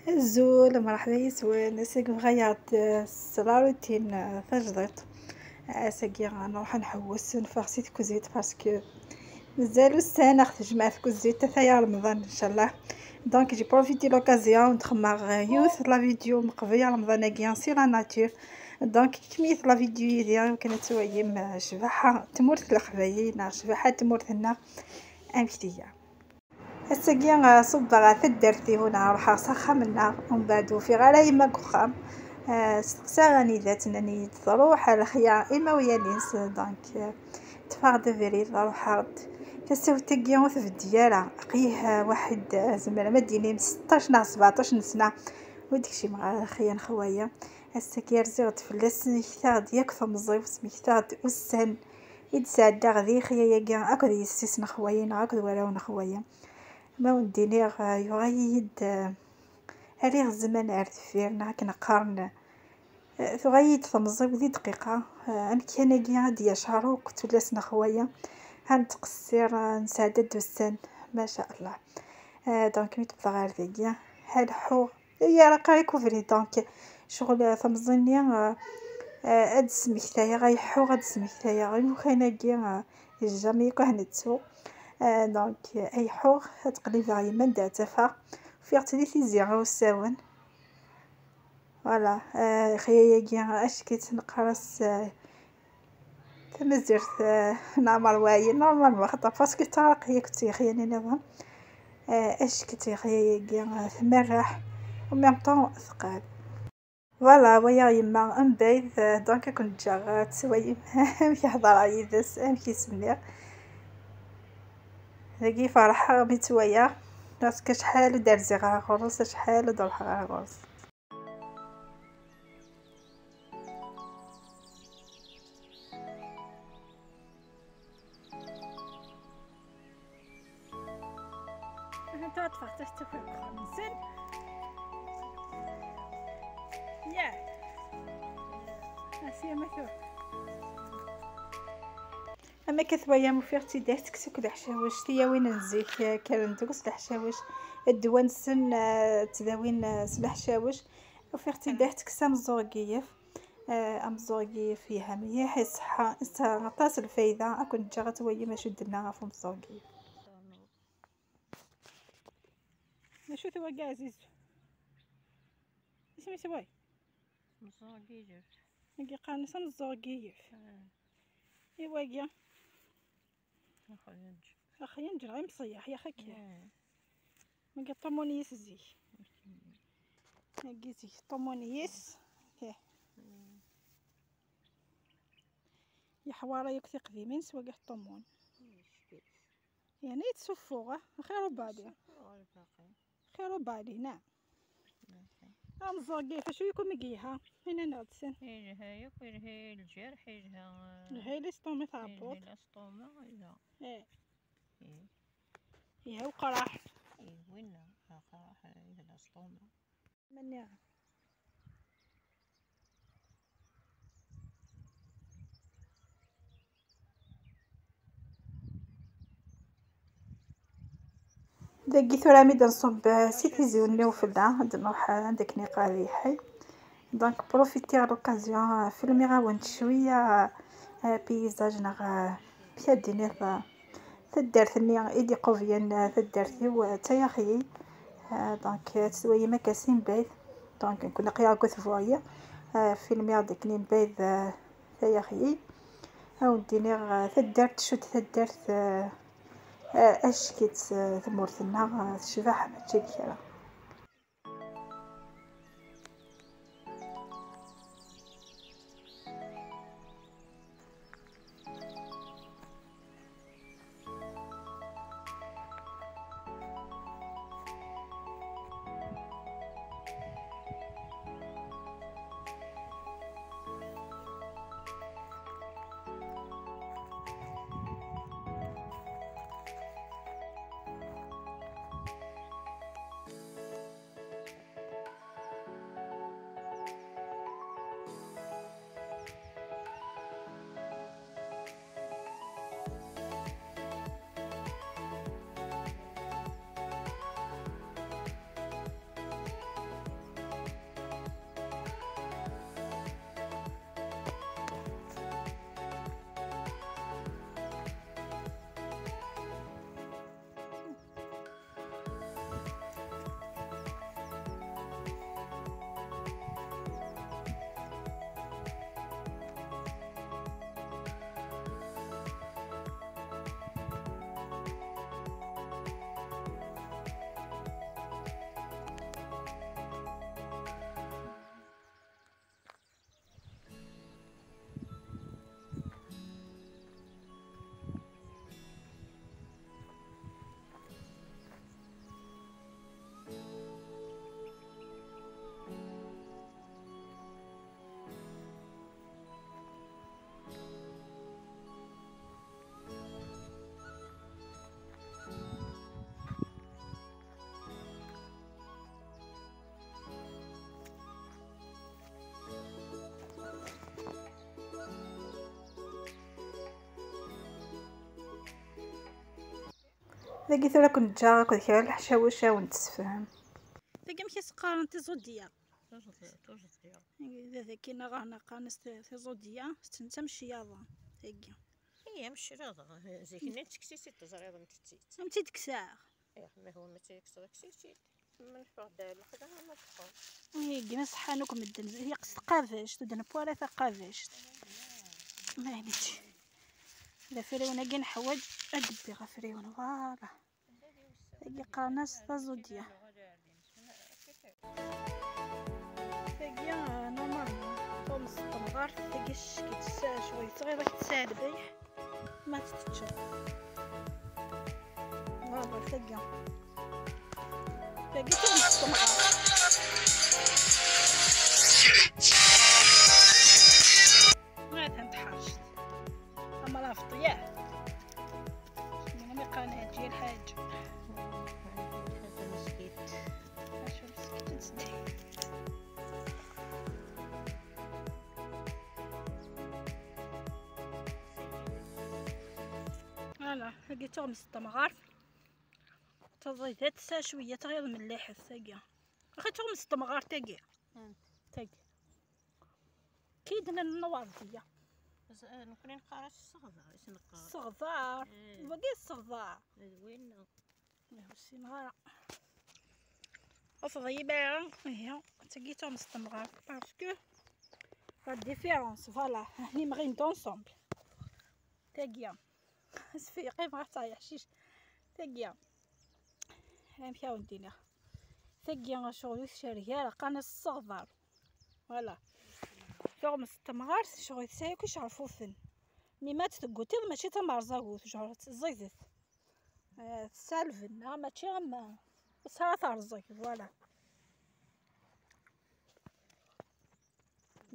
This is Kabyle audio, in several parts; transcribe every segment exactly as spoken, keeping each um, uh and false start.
Azul, mṛeḥba yes-wen. Ass-agi bɣiɣ-d, eh, s la routine, eh, tajdiṭ. Ass-agi nṛuḥ nḥewwes, neffeɣ si tkuzit parce que mazal ussan ad ɣ-tejmeɛ tkuzit ata ya Remḍan, ncallah. Donc, j'ai profité l'occasion ad xedmeɣ, eh, yiwet la vidéo meqbel ya Remḍan-agi si la nature. Donc, kemmlet la vidéo yid-i, akken ad twalim, eh, ccbaḥa n tmurt n Leqbayel, neɣ ccbaḥa n tmurt-nneɣ, amek tga. Ass-agi, eh, ṣubbeɣ ɣer taddart-iw, neɣ ruḥeɣ s axxam-nneɣ, umbeɛd ur ufiɣ ara yemma deg uxxam. Eh, steqsaɣ anida-tt, nnan-iyi-d truḥ ar lexya imawlan-is, donc, eh, ṭṭfeɣ-d abrid, ruḥeɣ-d. Tasiwt-agi ur tbeddi ara, aql-i, eh, waḥed, eh, zemreɣ ad d-iniɣ seṭṭac neɣ sbeɛṭac n sna ur d-kcimeɣ ara lexya n xwaya. Ass-agi rziɣ-d fell-as, smektaɣ-d yakk temẓi-w, smektaɣ-d ussan i d-sɛeddaɣ di lexya-agi akked yessi-s n xwaya neɣ akked warraw n xwaya. Ma wen-d-iniɣ, eh, yuɣal-iyi-d, eh, rriɣ zzman ar deffir, neɣ akken qqaren, eh, tuɣal-iyi-d temẓi-w di dqiqa. Eh, amkan-agi ad d-yac akk tullas n xwaya, ad nettqessir, eh, nesɛedda-d ussan, maca Allah. Eh, donc, mi d-wwḍeɣ ar dagi, ad leḥḥuɣ, yar aqal-ik ubrid, donc, ccɣel, eh, temẓi-nni, eh, eh, ad d-smektayeɣ, ad leḥḥuɣ, ad d-smektayeɣ imukan-agi, eh, jamais yakk ad nettu. Eh, donc, eh, ad leḥḥuɣ, ad qlibeɣ yemma anda ad tt-afeɣ. Ufiɣ-tt di Tizi Usawen. Voilà, eh, lexya-agi, ack-itt neqqar-as, eh, tamazirt, eh, n Ɛmer Waɛli, normalement, xaṭer parce que teɛreq yakk d lexya-nni nniḍen. Eh, ack-itt lexya-agi, eh, tmerreḥ, en même temps teqqar. Voilà, waya yemma, mbeɛd, eh, donc ad ken-ǧǧeɣ, eh, ad twalim amek heḍreɣ yid-s, amek i s-nniɣ. Dagi ferḥeɣ mi tt-walaɣ, parce que acḥal ur d-rziɣ ara ɣur-s, acḥal ur d-ruḥeɣ ara ɣur-s. Anta ad teffeɣ tastufra deg uxxam-nsen? Ya. Asiya ma tura. Am akka twalam, ufiɣ-tt-id ar tekkes akk leḥcawec, tiyawin n zik, eh, kkren drus leḥcawec, ddwa-nsen, eh, ttdawin, eh, s leḥcawec. Ufiɣ-tt-id ar tekkes ameẓẓuɣ n yiyef. Eh, ameẓẓuɣ n yiyef yelha mliḥ, iṣeḥḥa, yesɛa aṭas n lfayda. Ad ken-ǧǧeɣ ad twalim acu d-tenna ɣef umeẓẓuɣ n yiyef. D acu-t wagi, Ɛzizu? Isem-is way? Meẓẓuɣ n yiyef. Agi qqaren-as ameẓẓuɣ n yiyef. Ah. I wagi? Axyenǧ. Axyenǧ, ɣer imṣeyyeḥ, yaxi akka. Ah. Agi ṭumunis zik. Agi zik ṭumunis. Ih. Mm. Yeḥwara yakk tiqdimin s wagi ṭumun. Yeɛni yettsuffeɣ, ah, xir ubali. Xir ubali, naɛam. Ameẓẓuɣ n yiyef, acu yakk mi yelha? Ini-aneɣ-d sin. Yelha yakk, yelha i lǧerḥ, yelha, eh, yelha i l'estomac, tɛebbuḍ. Yelha i l'estomac, yelha. Eh. Eh. Yelha i uqraḥ. Eh, winna, aqraḥ, eh, yelha l'estomac. Menniɣ. Dagi tura mi d-nṣubb, eh, si Tizi Wennufella, ad nruḥ, eh, anda akken iqeɛɛed lḥal. Donc, profitiɣ l'occasion, eh, filmiɣ-awen-d cwiya, eh, paysage neɣ, eh, amek ad d-tiniḍ, eh, taddart-nni i d-iqublen, eh, taddart-iw, eh, d Tayaxi. Eh, donc, eh, ad twalim akka si mebɛid. Donc, nekkni aql-aɣ deg At Buɛli, eh, filmiɣ-d akken mebɛid, eh, Tayaxi. Ad wen-d-iniɣ, eh, taddart, tcudd taddart, eh, eh, ack-itt, eh, tmurt-nneɣ, eh, tecbeḥ, mačči d kra. Dagi tura ad ken-ǧǧeɣ akked kra n leḥcawec ad wen-d-sefhem. Tagi amek i s-qqaren, tiẓudya? Tiẓudya. Dagi neɣ qqaren-as ti-, tiẓudya, tetten tamecyaḍ tagi. Iya, am cclaḍa. Zik-nni tettekkes-itt-id, teẓriḍ amek tettekkes. Am tt-id-kkseɣ. Ih, ma hwa ma tt-id-kkseɣ, kkes-itt-id. Ma neffeɣ-d ar lexla, ma teffeɣ. Ih, gma ṣeḥḥan akk medden. Yeqqes taqabact, ur d-newwi ara taqabact. Ma nečči. D afriwen-agi neḥwaǧ ad d-wwiɣ afriwen, voilà. Tagi qqaren-as taẓudya. Tagi, ah, normalement, tuɣmas n temɣart, tagi ccek-itt s-, cwiṭ, tɣiḍ ad k-tesɛa lbiḥ, ma tt-teččeḍ. Voilà, tagi. Tagi tuɣmas n temɣart. Ma tḥercet. Ama la fṭiyah. Min ma iqqaren Ɛeǧǧi lḥaǧ. Acu meskin. Voilà, tagi tuɣmas n temɣart. Taẓidat tesɛa cwiya tɣiḍ melliḥet tagi. Axi tuɣmas n temɣart tagi. Tagi. Kidna n Nwardiya. Nekni neqqar-as sseɣḍar, i s-neqqar. Sseɣḍar. Eh. Wagi sseɣḍar. D winna. Ur ssineɣ ara. Ur teḍyib ara. Ihi, tagi tuɣmas n temɣart. Parce que la différence, voilà. Ni mɣin d'ensemble. Tagi. Asfi yeqqim ɣer tayeḥcic. Tagi. Amek ara wen-d-iniɣ? Tagi ccɣel ur tcerreg ara, qqaren-as sseɣḍar. Voilà. Tuɣmas n temɣart, ccɣel tesɛa akk icerfufen. Mi ma tt-teggutiḍ, mačči d tamerẓagut, genre, ẓidet. Eh, tesɛa lbenna, mačči am, s ara terẓeg, voilà.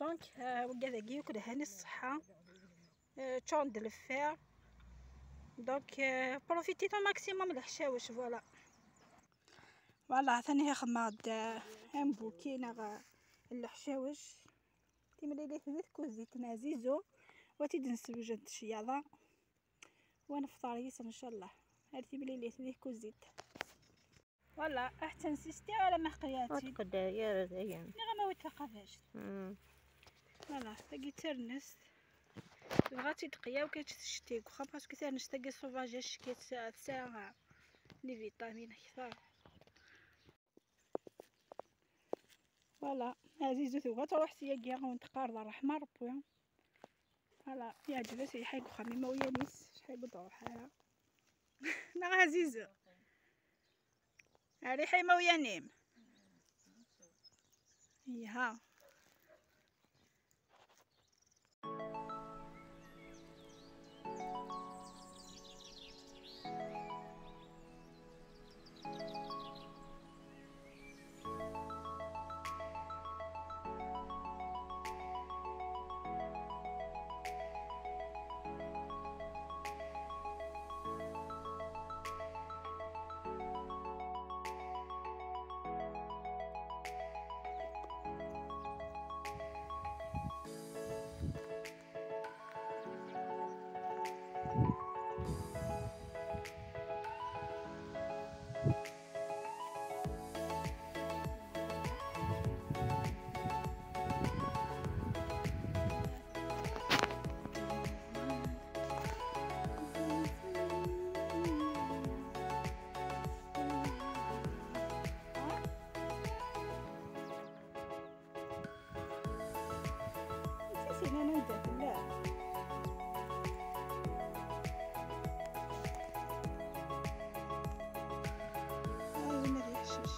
Donc, euh, wigad-agi akk lhan i ṣṣeḥḥa. Euh, ččuren d lfir. Donc, euh, profitez au maximum leḥcawec, voilà. Voilà, tani xedmeɣ-d, euh, un bouquet neɣ, euh, leḥcawec. Timlilit di tkuzit n Ɛzizu, wa t-id-nsewjed d ccyaḍa. Wa nefṭer yis-s, ncallah. Ar timlilit di tkuzit. Voilà, ad tt-nsistiɣ alamma aql-aɣ-tt-id. Ur tqedder ara dayen. Nniɣ-am awi-d taqabact. Mm. Voilà, tagi d tarnest. Dɣa ad tt-id-qeyyaw kan ad tt-tecti deg uxxam, parce que tarnest-agi sauvage, acek-itt tesɛa, tesɛa les vitamines akter. Voilà, Ɛzizu tugi ad truḥ syagi, ad wen-teqqar d ṛṛeḥma n Ṛebbi. Voilà, yeɛǧeb-as riḥa deg uxxam imawlan-is, acḥal ur d-truḥ ara. Neɣ Ɛzizu? Ar riḥa imawlan-im? Iha. Ur tt-issinen anda tella. Ay, winna d iḥcic.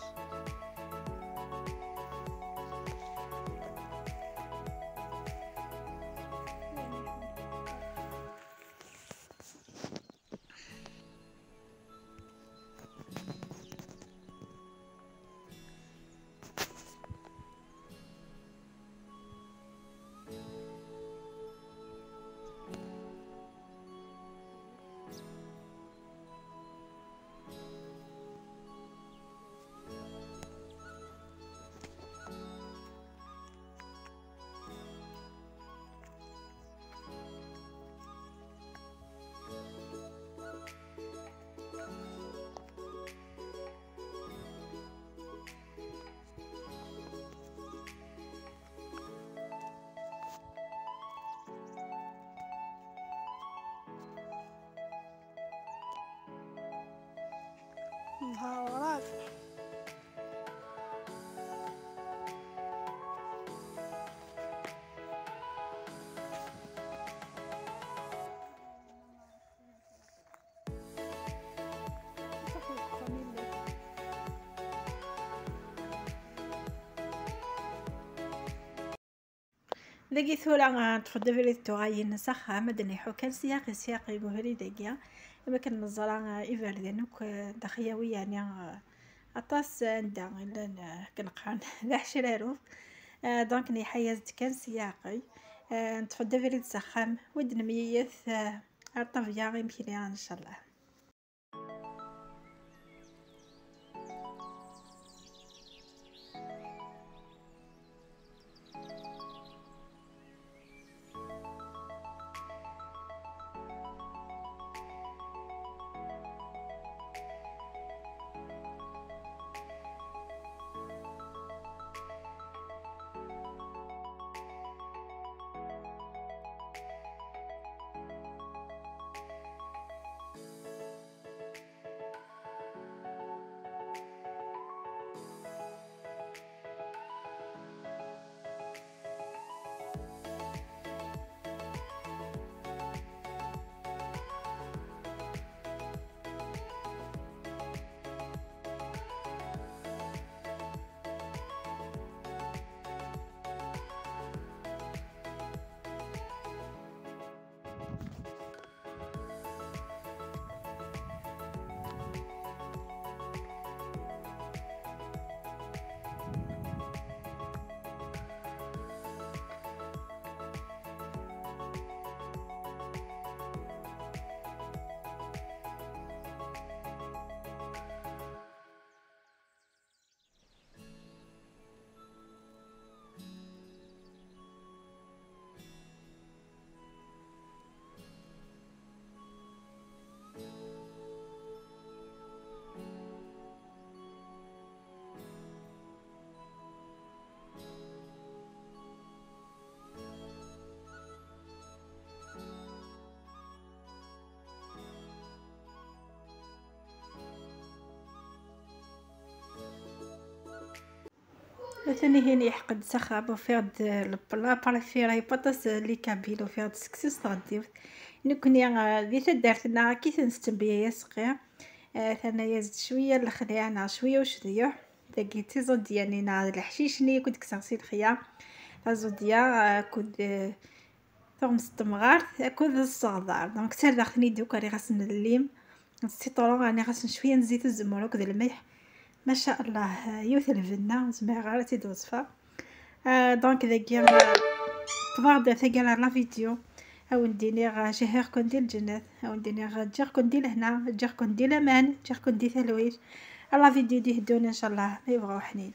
ها وراك. Dagi tura, ah, ṭṭfeɣ-d abrid tuɣalin s axxam, ad d-niḥu kan siyaq i siyaq i ubrid-agi, am akken neẓra, ah, iberdan akk, ah, d axyawi, yeɛni, ah, aṭas, ah, anda i llan, ah, akken qqaren, d aḥecraruf. Ah, donc niḥa-yas-d kan siyaq. Ah, neṭṭfeɣ-d abrid s axxam, wi d-nemyeyet, ah, ar ṭṭabla imekli, ncallah. Atan ihin yeḥqed s axxam, ufiɣ-d le plat préféré n waṭas n les Kabyles, ufiɣ-d seksu s tɣeddiwt. Nekkni, eh, di taddart-nneɣ akka i ten-nsettembiya aseqqi. Eh, terna-yas-d cwiya n lexliɛ neɣ cwiya ucedyeḥ. Tagi d tiẓudyanin neɣ d leḥcic-nni i ken-d-kkseɣ si lexya. Taẓudya, eh, akked, eh, tuɣmest n temɣart akked ṣṣeɣḍar. Donc, ssardeɣ-ten-id akk, rriɣ-asen llim d citron, rniɣ-asen cwiya n zzit uzemmur akked lmelḥ. Maca Allah, yiwet lbenna, ur zmireɣ ara ad tt-id-weṣfeɣ. Ah, donc, dagi, ah, ṭṭbeɣ-d taggara n la vidéo. Ad wen-d-iniɣ, ah, cahiɣ-ken di lǧennet, ad wen-d-iniɣ, ah, ǧǧiɣ-ken di lehna, ǧǧiɣ-ken di laman, ǧǧiɣ-ken di talwit. Ar la vidéo d-iteddun, ncallah, ma yebɣa uḥnin.